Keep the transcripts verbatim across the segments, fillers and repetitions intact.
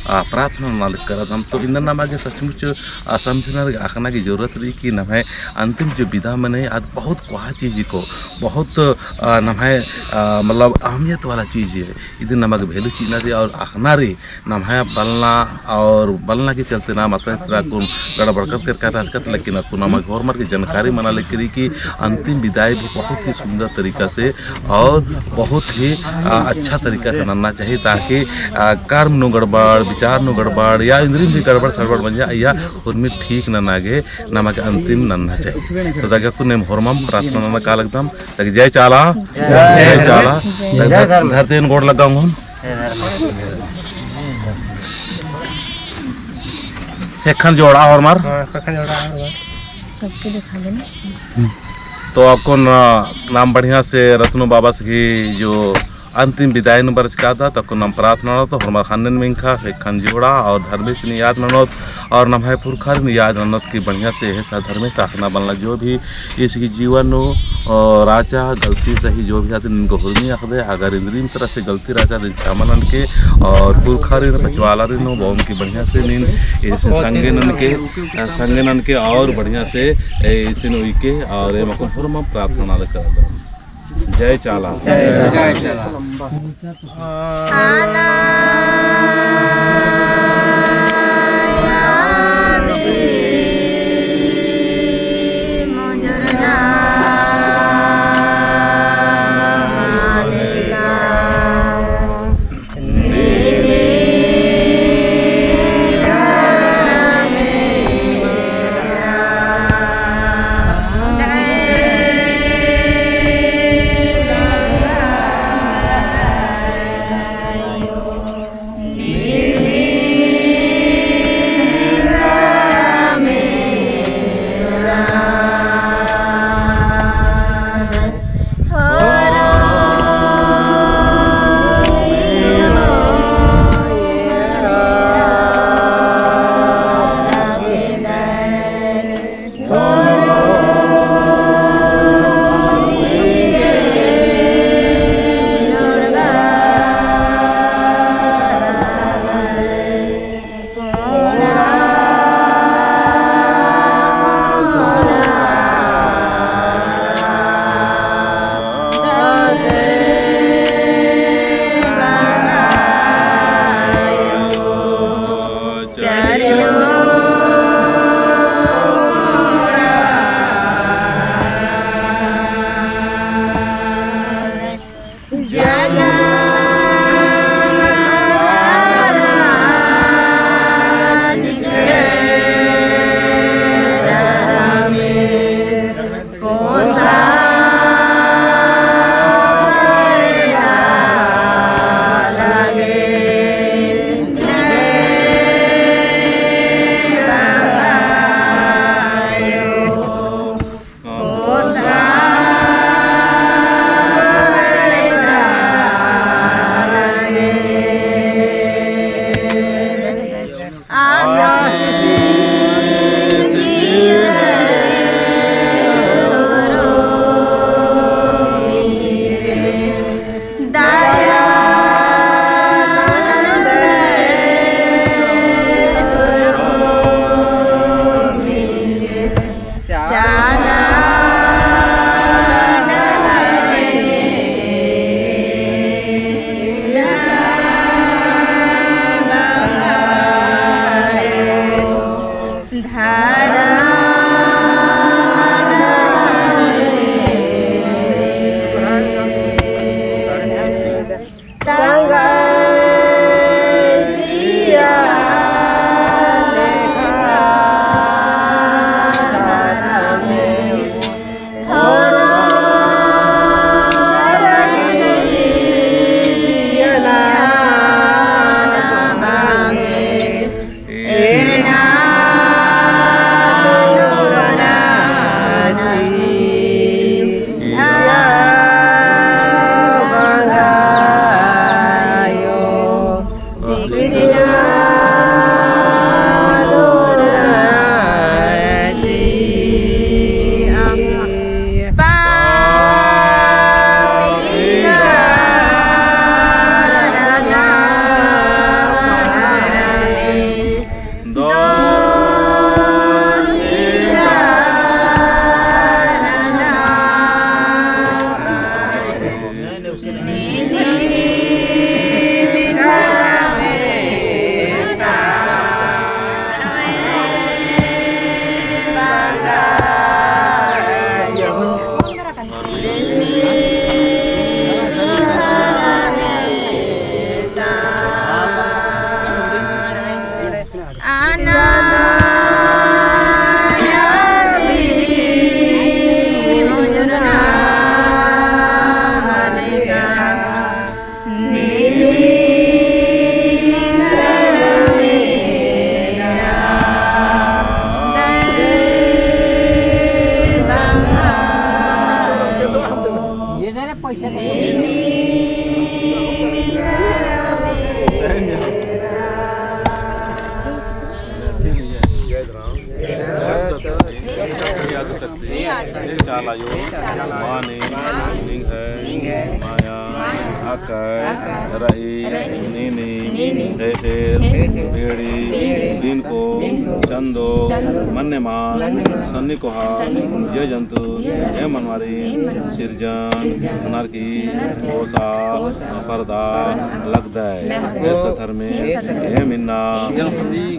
आ, प्रार्थना नना लगी करदम। तो इन्ना नमा गे सचमुच, आ, समझना अख़ना की जरूरत रई कि नम्है अंतिम जो बिदा मनी आद बहुत कोहा चीज को, बहुत, आ, नम्है, आ, मतलब अहमियत वाला चीज है। इदिन नमा गे value चिअना रई और अख़ना रई। नम्है बलना और बलना के चलते नाम अतरा इतरा कुन गड़बड़ कर कर रहचकत, लेकिन अक्कुन नमा गे होरमर के जानकारी मना लगी रई कि अंतिम बिदाई भी बहुत ही सुंदर तरीका से और बहुत ही, आ, अच्छा तरीका से नन्ना चाहिए, ताकि, आ, कर्म नू गड़बड़, विचार नू गड़बड़ या इन्द्रिम भी गड़बड़ सड़बड़ मंजा, या उर्मी ठीक नन्ना गे नमा गे अंतिम नन्ना चाहिए। तो दगा कुन नेम होरमम प्रार्थना नना का लगदम। ताकि जय चाला, जय चाला। जय धर-, धरती गोड़ लगाऊँ हम। ख़ेक्खन जोड़ा होरमर। हाँ, ख़ेक्खन जोड़ा होरमर। सबके दिखा देना। तो अक्कुन, अ, नाम बढ़िया से रतनो बाबस गही जो अंतिम बिदाई नू बरचका रअदत, तो अक्कुन नाम प्रार्थना ननोत, तो होरमर ख़न्नन मिंख़ा, ख़ेक्खन जोड़ा और धर्मेसिन याद ननोत और नम्है पुरखारिन याद ननोत कि बढ़िया से एहे सा धर्मेस अख़ना बलना जो भी ईस गही जीवन नू, अ, रहचा, गलती सही जो भी आते नीन गे हुरमी अख़दय, अगर इन्द्रिम तरह से गलती रहचा, नीन छमा ननके, और पुरखारिन, पचवालारिन हूँ बओन कि बढ़िया से नीन एसे संगे ननके, अ, संगे ननके, और बढ़िया से, ए, एसे नू इके, और एम अक्कुन होरमम प्रार्थना नना लगी करदम। जय चाला। जय चाला। चालायो मानिम निंग्है माया अकय रई नीनिम हेहेर बेड़ी बिनको चंदो मन्नेमा सन्नी कोहा जिया जंतु एम मनवारिन सिरजन ननर की ओसा परदा लगदय। एस धर्मे एम इन्ना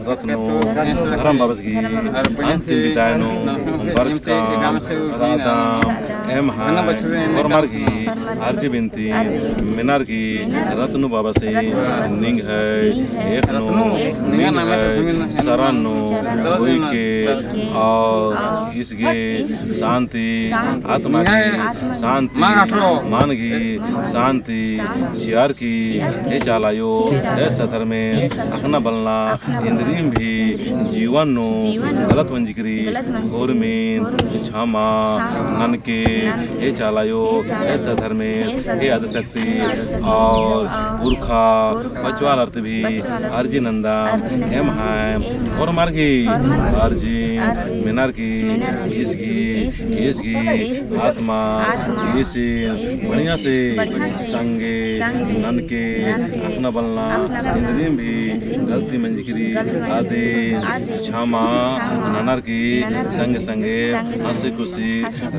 रत्नो धर्म बाबस गही अंतिम बिदाय नू बरचकम रअदम। एम्है होरमर गही अर्जी बिनती मेनर की रत्नो बाबसी निंग्है एख़नो निंग्है सरन नू उइके और ईस गही शांति, आत्मा गही शांति, मन गही शांति चिअर की ए चाला आयो, ए सधर्मे अख़ना बलना इन्द्रिम भी जीवन नू गलत मंजकी रई, होरमिन छमा ननके, ए चाला आयो, ए सधर्मे, ए आदिशक्ति और पुरखा पचवालर ती भी अर्जी नन्दम। एम्है होरमर गही अर्जी मेनर की ईस गही, ईस गही आत्मा ईसिन बढ़िया से संगे ननके अख़ना बलना इन्द्रिम भी गलती मंजकी रई अदिन छमा ननर की संगे संगे हँसी खुशी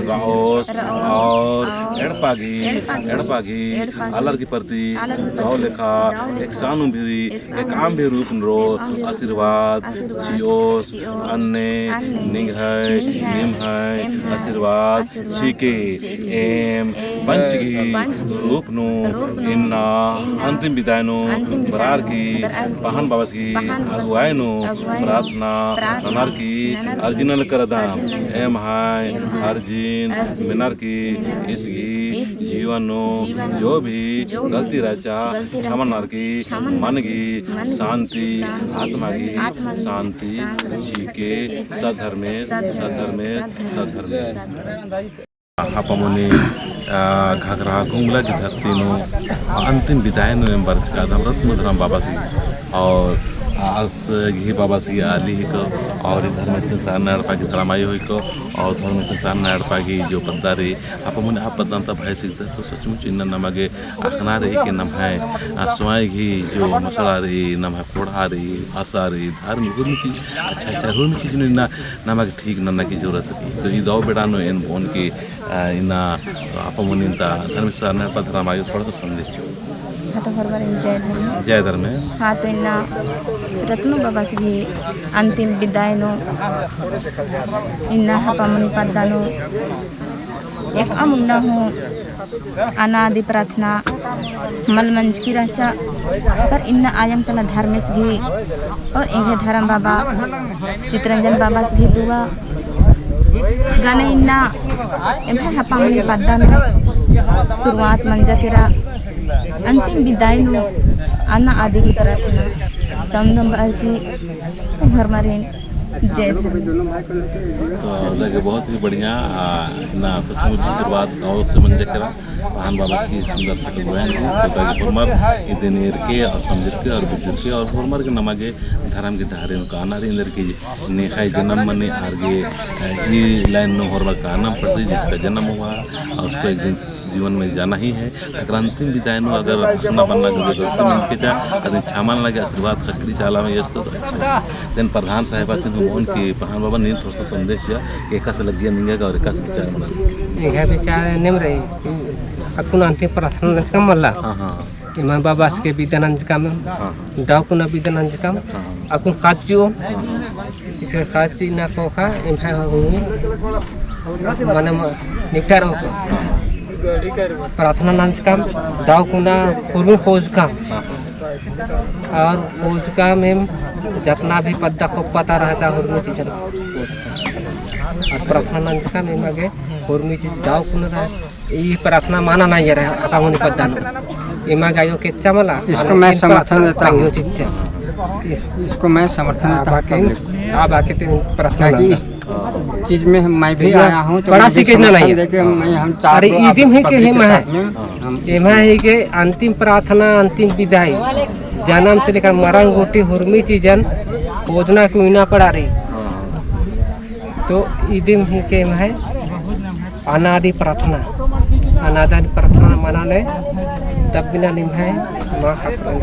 रओस और एड़पा गही, एड़पा गही आलर की प्रति दव लेखा एकसन भी, एकअम भी रूप नू रओ आशीर्वाद चिओस। अन्ने निंग्है निम्है आशीर्वाद चिके एम पंच गही रूप नू इन्ना अंतिम बिदाय नू बरअर की पहान बाबस गही अगुवाई नू प्रार्थना ननर की अर्जी नना लगदम। एम्है अर्जिन मेनर की ईस गही जीवन नू जो भी गलती रहचा छमा ननर की मन गही शांति, आत्मा गही शांति चिके। सधर्मे, सधर्मे, सधर्मे। हापामुनी, आ, घाघरा गुमला की धरती नू अंतिम बिदाय नू एम बरचका धर्म रत्न धर्म बाबस गही और आस गही बाबस गही आली हिको और ई धर्मेस सरना एड़पा गही धर्म आयो हिको और धर्मेस सरना एड़पा गही जो पद्दा रई, हापामुनी आ पद्दा ता भय सिकदस तो सचमुच इन्ना नमा गे अख़ना रई कि नम्है, आ, स्वयं गही जो मसड़ा रई, नम्है ख़ोंड़हा रई, भाषा रई, धर्म, हुरमी चीज, अच्छा, अच्छा, हुरमी चीज नू इन्ना नमा गे ठीक नन्ना की जरूरत रई। तो ई दव बेड़ा नू एन बओन कि, आ, इन्ना हापामुनिन ता धर्मेस सरना एड़पा धर्म आयो थोड़ा सा संदेश चिओ। हाँ, तो होरमारिन जय धर्मे। जय धर्मे। हाँ, तो इन्ना रत्नो बाबस गही अंतिम बिदाय नू इन्ना हापामुनी पद्दा नू एकअम उन्ना हूँ अनादि प्रार्थना मल मंजकी रहचा, पर इन्ना आयंग चला धर्मेस गही और एंग्है धर्म बाबा चितरंजन बाबस गही दुआ गने इन्ना एम्है हापामुनी पद्दा नू शुरुआत मंजा केरा। अंतिम बिदाई नू अनादि प्रार्थना दम दम बअर की होरमारिन जय धर्म। तो लगे बहुत ही बढ़िया, आ, ना सचमुच आशीर्वाद और से मंजा केरा। पहान बाबस गही सुंदर सकल बयान है, तो ताकि होरमर इदिन एरके और समझरके और बुझरके और होरमर के नमा गे धर्म के डहरे नू काना रई, एन्देरगे नेख़य जनम मनी आर गे, अ, ई लाइन नू होरमर कानम पड़री, जिसका जन्म हुआ और उसको एक दिन जीवन में जाना ही है। अगर अंतिम बिदाई नू अगर अख़ना बन्ना गे गलती नंजकी रहचा, अदिन छमा नना लगी आशीर्वाद ख़क्खरी चाला में यस तो अच्छा। देन प्रधान साहेबासिन हूँ बओन कि पहान बाबा नीन थोड़ा सा संदेश चिआ कि एकासे लग्गिया निंगा गे और एकासे विचार मना। एंग्है विचार एन्नेम रई, अक्कुन अंतिम प्रार्थना नंजकम मल्ला। हाँ, हाँ। एम्है बाबस गे बिदा नंजकम, हाँ, हाँ। दव कुना बिदा नंजकम, हाँ, हाँ। अक्कुन ख़ास चिओ, हाँ, हाँ। इसके ख़ास चिअना ख़ोख़ा, एम्है हुरमी, माने म-, निपटारा ख़ोख़ा। प्रार्थना नंजकम, दव कुना हुरमी ख़ोजकम। और ख़ोजकम एम जतना भी पद्दा ख़ोख़ा ता रहचा हुरमी चीजन ख़ोजकम। और प्रार्थना नंजकम एमा गे हुरमी चीज दव कुना रई। ई प्रार्थना माना नहीं है हापामुनी पद्दा नू। एमा गे आयो केच्चा मला। इसको मैं समर्थन देता हूँ। यो चिच्चा। इसको मैं समर्थन देता हूँ। आ बाकी, आ बाकी तीन प्रार्थना ताकि इस चीज में हम, मैं भी आया हूँ, तो बड़ा मैं भी सीखे ना समर्थन नहीं है। देके हम, मैं, हम चार अरे, लोग ईदिम ही के आपके ही में है। साथ में हम एमा ही के अंतिम प्रार्थना, अंतिम बिदाई, जनम से लेकर मरन गूटी हुरमी चीजन खोजना की उइना पड़ा रई। तो ईदिम ही के एमा है। अनादि प्रार्थना, अनादि प्रार्थना मना ले, तब बिना निम्है मा ख़क्खरओ।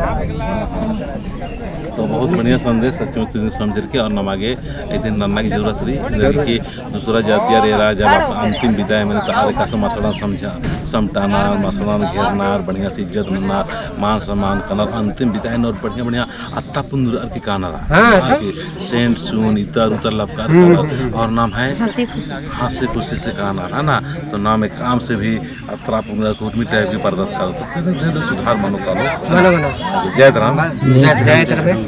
तो बहुत बढ़िया संदेश सचमुच समझरकी और नमा गे इदिन नन्ना की जरूरत रई, जरूर। कि दूसरा जातियर एरा जब आप अंतिम बिदाई मनी तो आर एकासे मसड़न समझा, समटानर, मसड़न घेरनर, बढ़िया से इज्जत नन्नर, मान सम्मान करनर, अंतिम बिदाई नू और बढ़िया बढ़िया अत्ता पुंदुरअर की कानर। हाँ, आर तो। की सेंट सून इतर उतर लपकार हम्म, करनर, हम्म, हम्म। और नम्है हँसी खुशी। हँसी खुशी से कानर, है ना? तो नाम एक काम से भी अत्रा पुंदुरअर की उर्मी टाइप की परदत कालो, तो धीरे धीरे सुधार मनो कालो। मनो, मनो। जय धरम। जय धरम।